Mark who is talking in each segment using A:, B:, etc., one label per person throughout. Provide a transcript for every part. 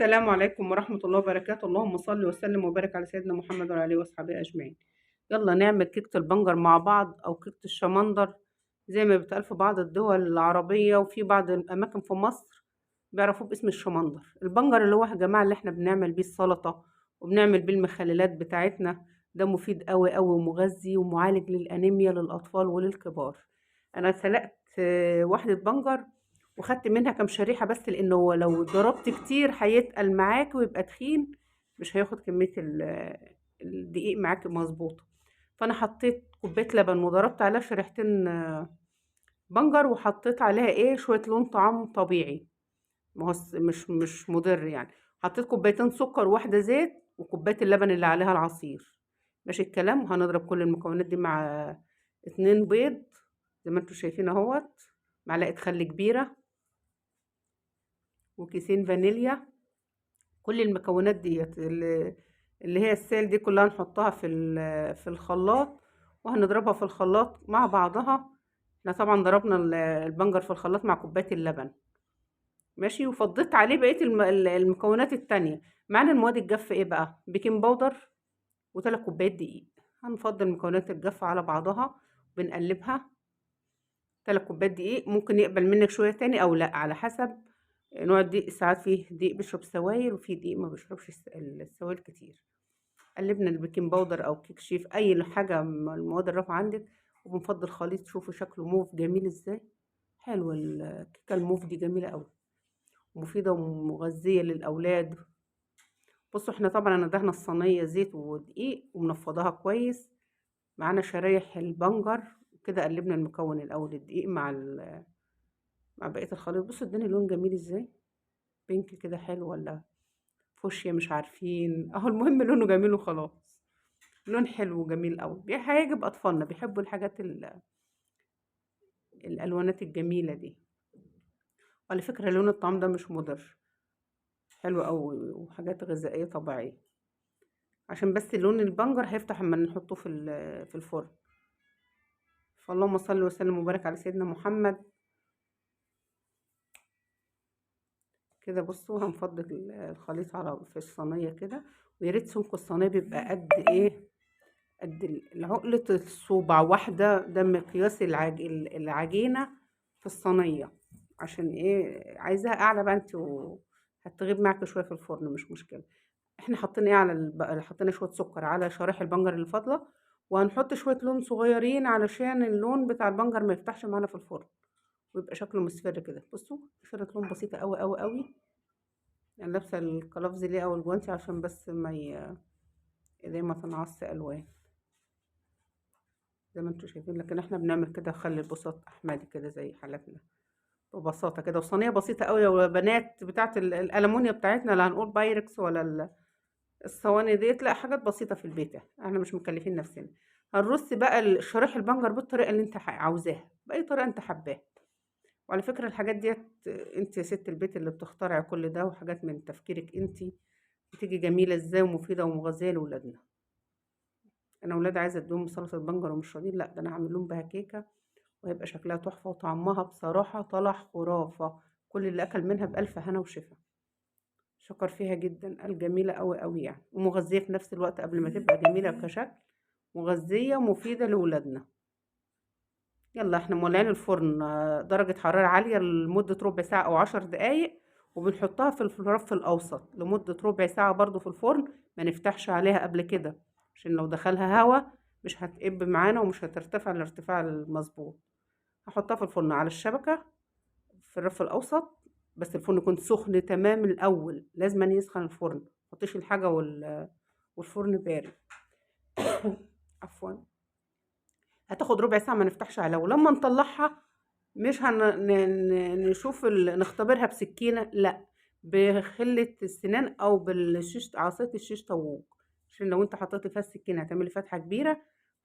A: السلام عليكم ورحمة الله وبركاته. اللهم صل وسلم وبارك على سيدنا محمد وعلى آله وأصحابه أجمعين. يلا نعمل كيكة البنجر مع بعض، أو كيكة الشمندر زي ما بيتقال في بعض الدول العربية، وفي بعض الأماكن في مصر بيعرفوه باسم الشمندر. البنجر اللي هو يا جماعة اللي احنا بنعمل بيه السلطة وبنعمل بيه المخللات بتاعتنا، ده مفيد قوي قوي ومغذي ومعالج للأنيميا للأطفال وللكبار. أنا سلقت واحدة بنجر وخدت منها كام شريحة بس، لأنه هو لو ضربت كتير هيتقل معاك ويبقى تخين، مش هياخد كمية الدقيق معاك مظبوطة. فأنا حطيت كوباية لبن وضربت عليها شريحتين بنجر، وحطيت عليها شوية لون طعام طبيعي، ما هو مش مضر يعني. حطيت كوبايتين سكر وواحدة زيت وكوباية اللبن اللي عليها العصير. ماشي الكلام. وهنضرب كل المكونات دي مع 2 بيض زي ما انتوا شايفين اهوت، معلقة خل كبيرة وكيسين فانيليا. كل المكونات ديت اللي هي السائل دي كلها نحطها في الخلاط، وهنضربها في الخلاط مع بعضها. احنا طبعا ضربنا البنجر في الخلاط مع كوباية اللبن، ماشي، وفضيت عليه بقية المكونات التانية. معانا المواد الجافة ايه بقى؟ baking powder وتلات كوبايات دقيق. هنفضي المكونات الجافة على بعضها وبنقلبها. 3 كوبايات دقيق، ممكن يقبل منك شوية تاني او لا على حسب نوع الدقيق. ساعات فيه دقيق بيشرب سوائل وفيه دقيق ما بيشربش السوائل كتير. قلبنا ال baking powder او كيك شيف، اي حاجة من المواد الرافعة عندك، وبنفضي الخليط. شوفوا شكله موف جميل ازاي، حلو. الكيكة الموف دي جميلة قوي، مفيدة ومغذية للأولاد. بصوا احنا طبعا انا دهنا الصينية زيت ودقيق ومنفضاها كويس. معانا شرايح البنجر كده. قلبنا المكون الاول الدقيق مع بقية الخليط. بصوا اداني لون جميل ازاي، بينك كده حلو ولا فوشيا مش عارفين اهو، المهم لونه جميل وخلاص. لون حلو وجميل قوي، هيعجب اطفالنا، بيحبوا الحاجات الالوانات الجميلة دي. وعلى فكرة لون الطعام ده مش مضر، حلو قوي وحاجات غذائية طبيعية، عشان بس لون البنجر هيفتح اما نحطه في الفرن. فاللهم صل وسلم وبارك على سيدنا محمد. كده بصوا هنفضي الخليط في الصينية كده. ويا ريت سمك الصينية بيبقى قد ايه؟ قد عقلة الصوبع واحدة، ده مقياس العجينة في الصينية. عشان ايه؟ عايزاها اعلى بقى انت هتغيب معاك شوية في الفرن مش مشكلة. احنا حاطين ايه على حطينا شوية سكر على شرايح البنجر اللي فاضلة، وهنحط شوية لون صغيرين علشان اللون بتاع البنجر ما يفتحش معانا في الفرن ويبقى شكله مصفر كده. بصوا شوية لون بسيطة قوي قوي قوي. انا لابسه القلافز ليه او الجوانتي عشان بس ما ايديا ما تنعص الوان زي ما انتوا شايفين. لكن احنا بنعمل كده، خلي البساط احمدي كده زي حالتنا ببساطة كده. وصينيه بسيطة قوي يا بنات بتاعت الالومنيا بتاعتنا، لا هنقول بايركس ولا الصواني ديت، لا حاجات بسيطة في البيت، احنا مش مكلفين نفسنا. هنرص بقى شرايح البنجر بالطريقة اللي انت عاوزاها، باي طريقه انت حباها. وعلى فكرة الحاجات ديت انت يا ست البيت اللي بتخترعي كل ده، وحاجات من تفكيرك انت، بتيجي جميلة ازاي ومفيدة ومغذيه لاولادنا. انا ولادي عايزه اديهم سلطة البنجر ومش راضيين، لا ده انا هعمل لهم بها كيكة وهيبقى شكلها تحفة، وطعمها بصراحة طلع خرافه. كل اللي اكل منها بالف هنا وشفا، شكر فيها جدا، قال جميلة قوي قوي يعني، ومغذيه في نفس الوقت. قبل ما تبقى جميلة كشكل، مغذيه ومفيدة لاولادنا. يلا احنا مولعين الفرن درجة حرارة عالية لمدة ربع ساعة أو 10 دقايق، وبنحطها في الرف الأوسط لمدة ربع ساعة برضو في الفرن. ما نفتحش عليها قبل كده عشان لو دخلها هوا مش هتقب معانا ومش هترتفع الارتفاع المظبوط. هحطها في الفرن على الشبكة في الرف الأوسط، بس الفرن يكون سخن تمام الأول، لازم أن يسخن الفرن، ما تحطيش الحاجة والفرن بارد. عفوا. هتاخد ربع ساعة ما نفتحش عليها، ولما نطلعها مش نشوف نختبرها بسكينة، لا بخلة السنان أو بالشيش، عصاية الشيش طاووق، عشان لو انت حطيتي فيها السكينة هتعملي فتحة كبيرة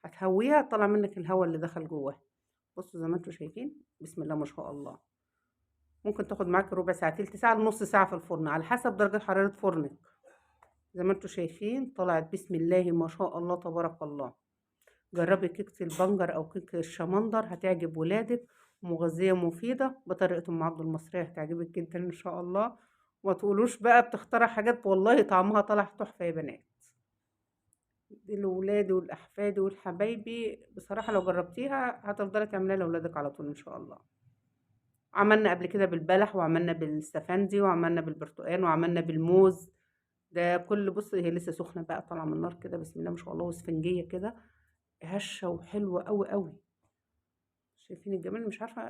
A: هتهويها طلع منك الهواء اللي دخل جواها. بصوا زي ما انتوا شايفين بسم الله ما شاء الله. ممكن تاخد معاك ربع ساعة، تلت ساعة، لنص ساعة في الفرن على حسب درجة حرارة فرنك. زي ما انتوا شايفين طلعت بسم الله ما شاء الله تبارك الله. جربي كيكة البنجر أو كيكة الشمندر، هتعجب ولادك، ومغذية ومفيدة بطريقة أم عبد المصرية، هتعجبك جدا إن شاء الله. وما تقولوش بقى بتخترع حاجات، والله طعمها طلع تحفة يا بنات. دي لولادي والأحفاد والحبايبي، بصراحة لو جربتيها هتفضلي تعمليها لأولادك على طول إن شاء الله. عملنا قبل كده بالبلح، وعملنا بالسفندي، وعملنا بالبرتقال، وعملنا بالموز. ده كل بص هي لسه سخنة بقى طالعة من النار كده، بسم الله ما شاء الله، واسفنجية كده هشة وحلوة قوي قوي. شايفين الجمال؟ مش عارفة